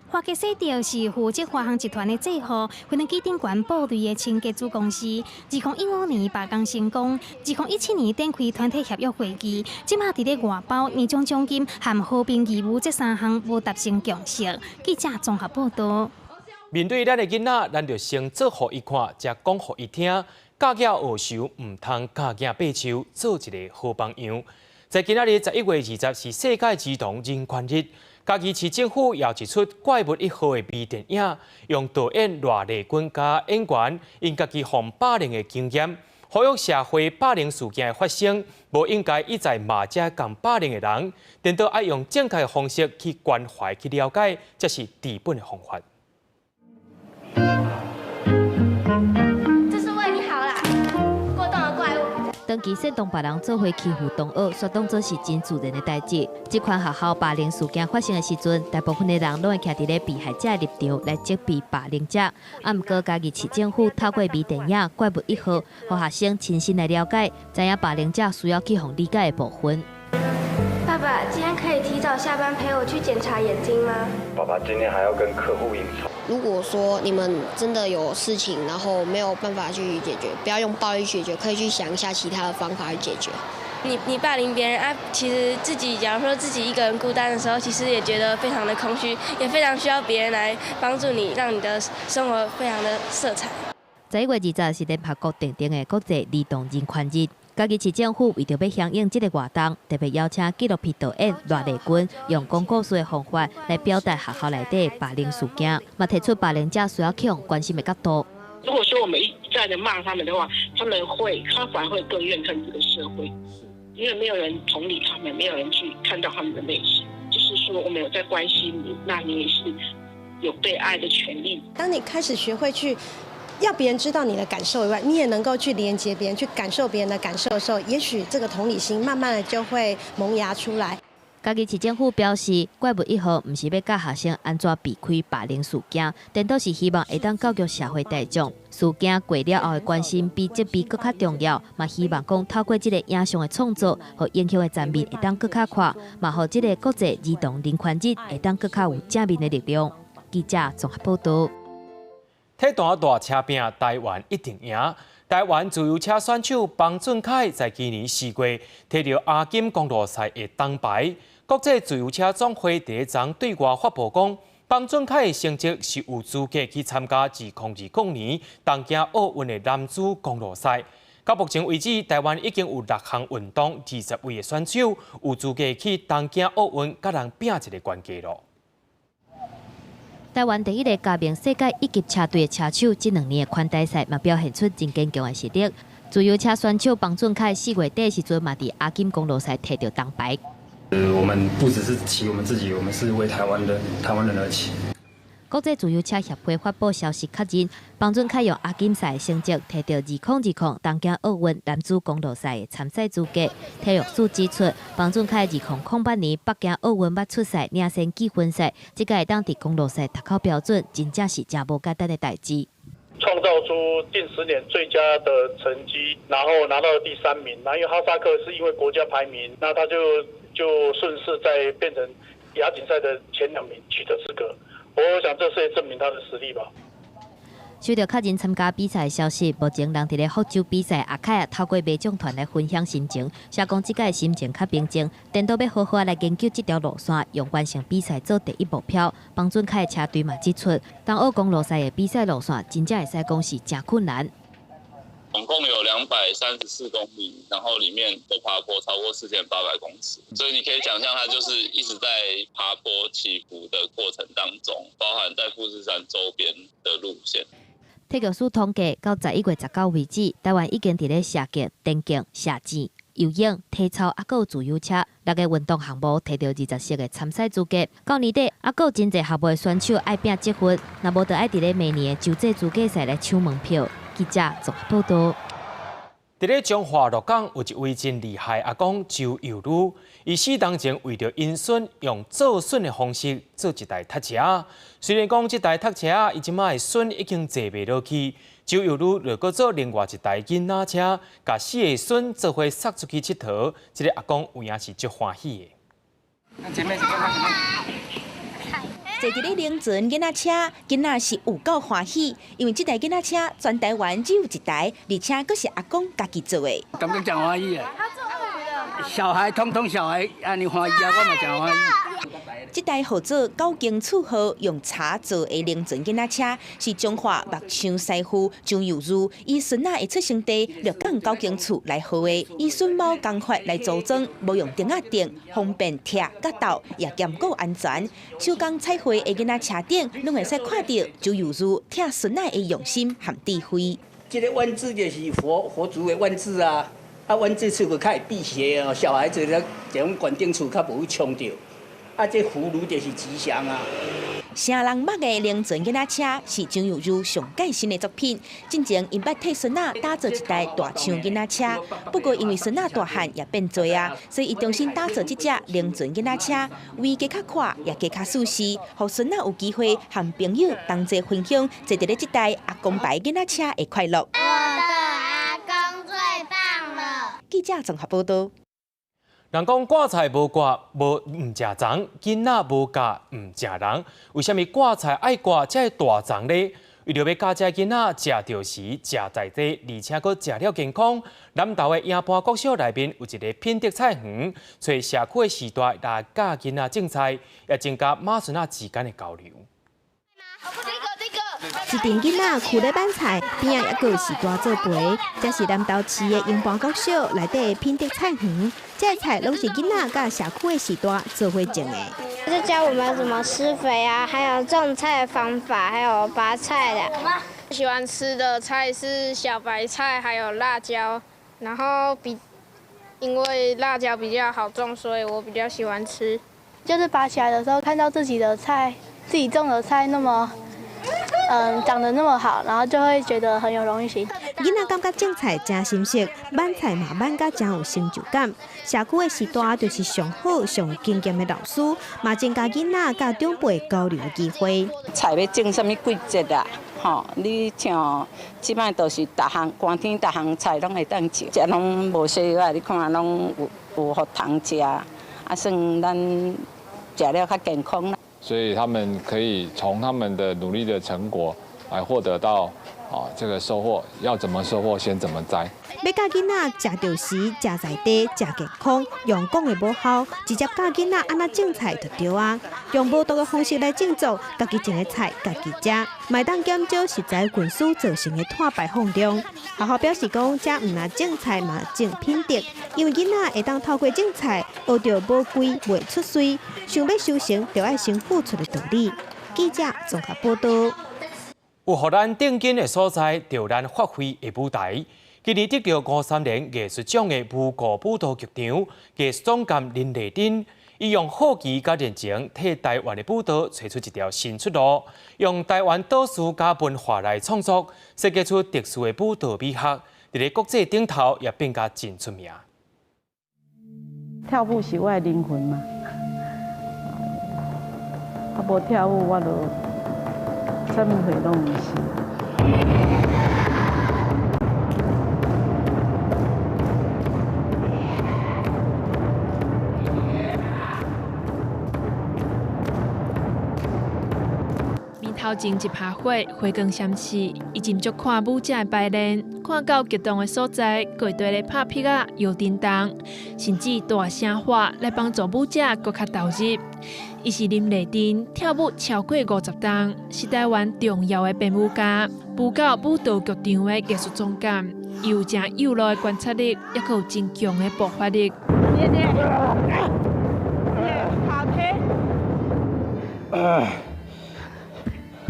華傑洗滌是負責華航集團的制服、飛機頂懸布類的清潔子公司。2015年罷工成功，2017年展開團體協約會議，這馬佇咧外包、年終獎金和和平義務這三項無達成共識。記者綜合報道。面對咱的囡仔，咱就先做予伊看，才講予伊聽。教囝學樹，毋通教囝爬樹，做一个好榜樣。在今仔日11月20是世界兒童人權日，嘉義市政府也一齣怪物一號的微電影，用導演賴麗君佮演員𪜶家己予人霸凌的經驗，呼籲社會霸凌事件的發生，無應該一再罵這共霸凌的人，顛倒愛用正確的方式去關懷、去了解，才是治本的方法。這是為你好啦，過動的怪物。長期煽動別人做伙欺負同學，煞當做是真自然的代誌。這款學校霸凌事件發生的時陣，大部分的人攏會徛佇咧被害者的立場來責備霸凌者。啊，毋過嘉義市政府透過微電影《怪物一號》，予學生親身來了解，知影霸凌者需要去予理解的部分。爸爸，今天可以提早下班陪我去檢查眼睛嗎？爸爸今天還要跟客戶應酬。如果說你們真的有事情，然後沒有辦法去解決，不要用暴力解決，可以去想一下其他的方法去解決。你霸凌別人啊，其實自己假如說自己一個人孤單的時候，其實也覺得非常的空虛，也非常需要別人來幫助你，讓你的生活非常的色彩。11月20是聯合國訂定的國際兒童人權日。嘉義市政府為著欲響應這个活動，特別邀請紀錄片導演賴麗君，用講故事的方法來表達學校內底霸凌事件，嘛提出霸凌者需要去予關心的角度。如果說我們一再的罵他們的話，他反而會更怨恨這個社會，因為沒有人同理他們，沒有人去看到他們的內心。就是說，我們有在關心你，那你也是有被愛的權利。當你開始學會去要別人知道你的感受以外，你也能夠去連接別人，去感受別人的感受的時候，也許這個同理心慢慢的就會萌芽出來。嘉義市政府表示，怪物一號毋是欲教學生按怎避開霸凌事件，顛倒是希望會當教育社會大眾，事件過了後的關心比責備閣較重要。嘛希望講透過這个影像的創作，予影響的層面會當閣較闊，嘛予這个國際兒童人權日會當閣較有正面的力量。記者綜合報道。體壇大車拼，台灣一定贏。台灣自由車選手彭俊凱在今年4月提著阿金公路賽的銅牌。國際自由車總會佇咧昨對外發布講，彭俊凱的成績是有資格去參加2020年東京奧運的男子公路賽。到目前為止，台灣已經有六項運動20位的選手有資格去東京奧運，共人拚一個懸低囉。台灣第一个加盟世界一級車隊的車手，這2年的寬大賽嘛表現出真堅強的實力。自由車選手彭俊凱4月底的時陣嘛，佇阿金公路賽提著銅牌。我們不只是騎我們自己，我們是為台灣人而騎。國際自由車協會發布消息確認，彭俊凱用阿金賽的成績提著2020東京奧運男子公路賽的參賽資格。體育署指出，彭俊凱2008年北京奧運捌出賽領先積分賽，這屆會當佇公路賽達到標準，真正是誠無簡單的代誌。創造出近10年最佳的成績，然後拿到了第三名。那因為哈薩克是因為國家排名，那他就順勢再變成亞錦賽的前兩名取得資格。我想這是證明他的實力吧。收到確認參加比賽的消息，目前人佇咧福州比賽，阿凱也透過馬將團來分享心情，寫講這屆心情較平靜，顛倒欲好好來研究這條路線，用完成比賽做第一目標。彭俊凱的車隊嘛指出，東奧公路賽的比賽路線真正會使講是誠困難。總共有234公里，然後裡面的爬坡超過4800公尺，所以你可以想象，它就是一直在爬坡起伏的過程當中，包含在富士山周邊的路線。體育署統計，到11月19為止，台灣已經佇咧射擊、電競、射箭、游泳、體操，抑閣有自由車六個運動項目，提著20席的參賽資格。到年底，抑閣有真濟項目的選手愛拚積分，若無就愛佇咧明年的洲際資格賽來搶門票。記者綜合報道。佇咧彰化鹿港有一位真厲害阿公周幼女，伊死當前為著𪜶孫用做筍的方式做一台踢車。雖然講這台踢車伊這擺的孫已經坐袂落去，周幼女就閣做另外一台囡仔車，共四个孫做伙送出去𨑨迌。這个阿公有影是足歡喜的。坐佇咧靈船囡仔車，囡仔是有夠歡喜，因為這台囡仔車全台灣只有一台，而且閣是阿公家己做的。感覺真歡喜啊！小孩統統小孩按呢歡喜啊，我嘛真歡喜。這台號做九間厝號用柴做的靈船囡仔車，是彰化木匠師傅張幼如伊孫仔的出生地鹿港九間厝來號的，以筍貓工法來組裝，無用釘仔釘，方便拆佮鬥，也兼顧安全。手工彩繪的囡仔車頂，攏會使看著張幼如疼孫仔的用心和智慧。這个萬字就是佛祖的萬字啊，啊萬字出去較會辟邪哦，小孩子咧這種關頂厝較無去衝著。啊，這葫蘆就是吉祥啊！城人木的靈船囡仔車是張幼如上蓋新的作品。進前𪜶捌替孫仔打造一台大象囡仔車，不過因為孫仔大漢也變濟啊，所以伊重新打造這隻靈船囡仔車，位加較闊，也加較舒適，予孫仔有機會和朋友同齊分享坐佇咧這台阿公牌囡仔車的快樂。我的阿公最棒了！記者綜合報道。人講掛菜無掛無毋食欉，囡仔無教毋食人。為啥物掛菜愛掛這麼大欉呢？為著欲教這囡仔食著時、食在地，而且閣食了健康。南投的營盤國小內面有一个品德菜園，揣社區的序大來教囡仔種菜，也增加媽孫仔之間的交流。一陣囡仔跍咧挽菜，邊仔猶閣有序大做陪。這是南投市的營盤國小內底的品德菜園，這个菜攏是囡仔佮社區的序大做伙種的。就教我們怎麼施肥啊，還有種菜的方法，還有拔菜的。喜歡吃的菜是小白菜，還有辣椒，然後因為辣椒比較好種，所以我比較喜歡吃。就是拔起來的時候，看到自己的菜，自己種的菜那麼。長得那麼好，然後就會覺得很有榮譽心。囡仔感覺種菜真心適，挽菜嘛挽甲真有成就感。社區的序大就是上好、上有經驗的老師，嘛增加囡仔佮長輩交流的機會。菜欲種啥物季節啊？吼，你像這擺都是逐項寒天，逐項菜攏會當種，這攏無西藥啊！你看攏有予通食，啊算咱食了較健康啦。所以他們可以從他們的努力的成果來獲得到這個收穫，要怎麼收穫先怎麼摘。欲教囡仔食著時、食在地、食健康，用講的無效，直接教囡仔按怎種菜就對啊。用無毒的方式來種作，家己種的菜家己食，嘛會當減少食材運輸造成的碳排放量。學校表示講，這毋但種菜嘛種品德，因為囡仔會當透過種菜學著無貴袂出穗，想欲修成，就愛先付出的道理。記者綜合報道。有予咱頂緊的所在，就咱發揮的舞台。今年得著53年藝術獎的無辜舞蹈劇場藝術總監林麗珍，伊用好奇佮熱情，替台灣的舞蹈揣出一條新出路，用台灣島嶼佮文化來創作，設計出特殊的舞蹈美學，佇咧國際頂頭也變甲真出名。跳舞是我的靈魂嘛，啊，無跳舞我就啥物貨攏毋是。頭前一拍火，火光閃爍，伊斟酌看舞者的排練，看到激動的所在，閣會綴咧拍拍仔、搖叮當，甚至大聲喊來幫助舞者閣較投入。伊是林麗珍，跳舞超過50冬，是台灣重要的編舞家，舞蹈舞蹈劇場的藝術總監。伊有誠幼路的觀察力，抑閣有真強的爆發力。好推。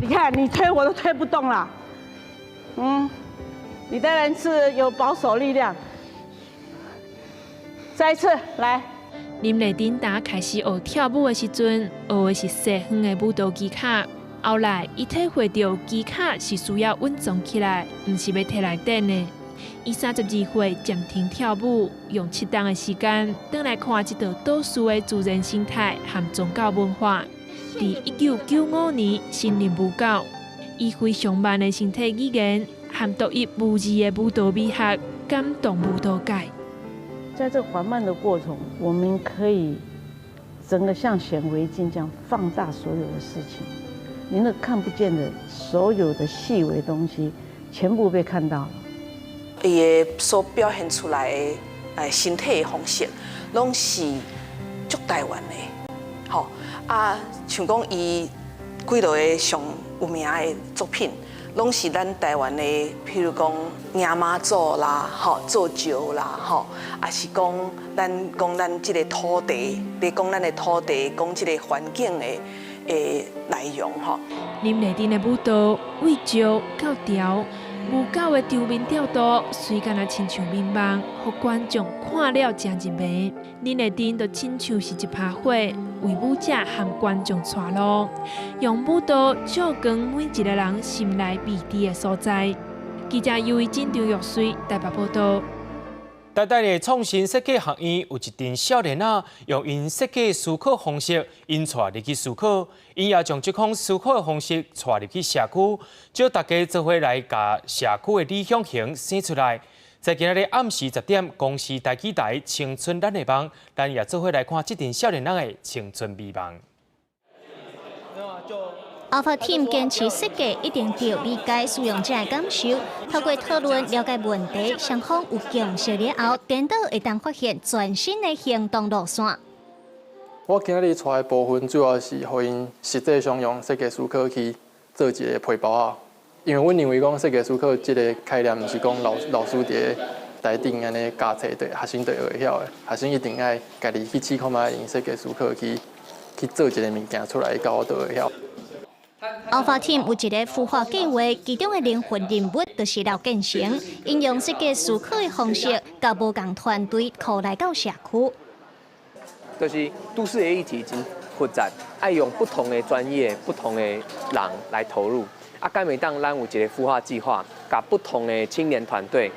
你看，你推我都推不動了。你當然是有保守力量。再一次來。林麗珍打開始學跳舞的時陣，學的是西方的舞蹈技巧。後來，伊體會著技巧是需要穩重起來，毋是欲提來練的。伊32歲暫停跳舞，用7冬的時間，轉來看這座島嶼的自然生態和宗教文化。佇1995年新任舞教，伊非常慢的身體語言和獨一無二的舞蹈美學，感動舞蹈界。在這緩慢的過程，我們可以整個像顯微鏡這樣放大所有的事情，你那看不見的所有的細微東西，全部被看到了。伊的所表現出來的身體的方式，攏是足台灣的，吼啊，像講伊幾落个上有名的作品，攏是咱台灣的，譬如講迎媽祖啦，吼做醮啦，吼，抑是講咱講咱這个土地，咧講咱的土地，講這個環境的內容，吼。林麗珍的舞蹈為石到潮。舞狗的場面調度，雖敢若親像眠夢，予觀眾看了誠入迷。林麗珍就親像是一把火，為舞者和觀眾帶路，用舞蹈照光每一個人心內未知的所在。記者尤維珍、張玉水台北報道。台大的創新設計學院有一陣少年仔，用𪜶設計思考方式，𪜶帶入去思考，𪜶也將這款思考的方式帶入去社區，招大家做伙來共社區的理想型生出來。在今仔日暗時10點，公視台語台《青春咱的夢》，咱也做伙來看這陣少年人的青春美夢。 Alpha Team 堅持設計一定著理解使用者的感受，透過討論了解問題，雙方有共識了後，顛倒會當發現全新的行動路線。我今日帶的部分主要是予𪜶實際上用設計思考去做一個皮包仔，因為阮認為講設計思考這個概念，毋是講老師佇咧台頂按呢教冊對學生就會曉的，學生一定愛家己去試看覓，用設計思考去做一個物件出來，到我就會曉。 Alpha Team 有一個孵化計劃，其中的靈魂人物就是劉建成，𪜶用設計思考的方式，共無仝團隊擴來到社區。就是都市的議題真複雜，愛用不同的專業、不同的人來投入。啊，敢會當咱有一個孵化計劃，共不同的青年團隊，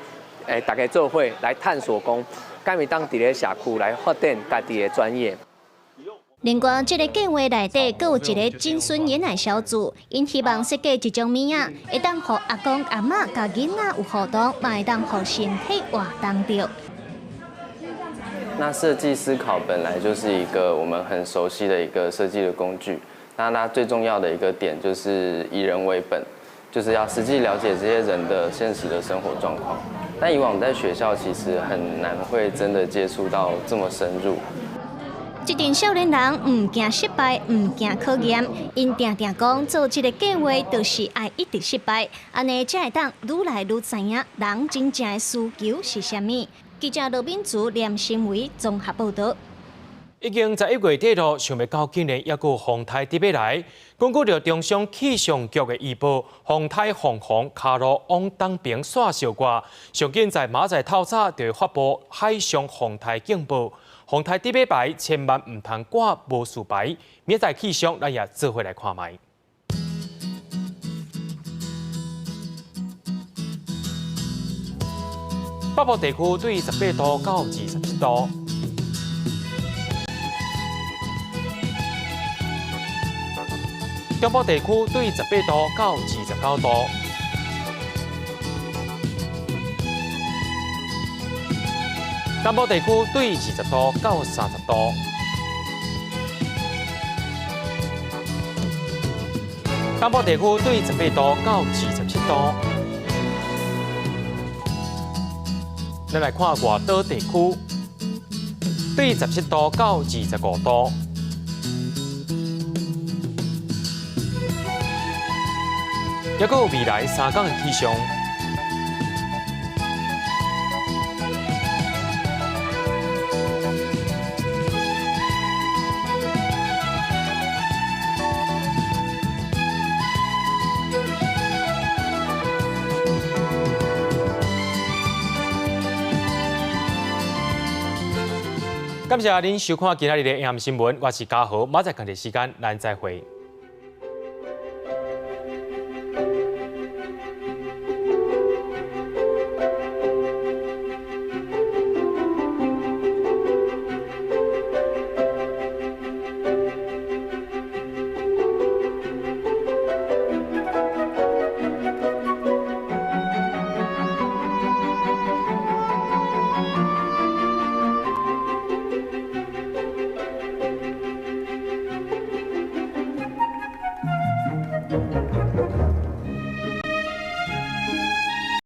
大家做伙來探索講，敢會當佇咧社區來發展家己的專業。另外，這個計劃內底，閣有一個子孫研愛小組，𪜶希望設計一種物仔，會當予阿公阿嬤佮囡仔有互動，嘛會當予身體活動著。那設計思考本來就是一個我們很熟悉的一個設計的工具，那它最重要的一個點就是以人為本，就是要實際了解這些人的現實的生活狀況。但以往在學校其實很難會真的接觸到這麼深入。這陣少年人毋驚失敗，毋驚考驗，𪜶定定講做這個計劃就是愛一直失敗，按呢才會當愈來愈知影人真正的需求是啥物。記者羅敏竹、連新偉綜合報道。已經11月底咯，想袂到竟然猶閣有風颱佇欲來。根據著中央氣象局的預報，風颱鳳凰跤路往東邊煞相掛，上緊在明仔載透早就會發布海上風颱警報。風颱佇欲來，千萬毋通掛無事牌。明仔載氣象，咱也做伙來看覓。北部地區對18度到27度。中部地區對18度到29度，南部地區對20度到30度，東部地區對18度到27度。咱來看外島地區，對17度到25度。猶閣有未來3天的氣象。感謝您收看今仔日的《AM 新聞》，我是嘉豪，明仔載仝一時間，咱再會。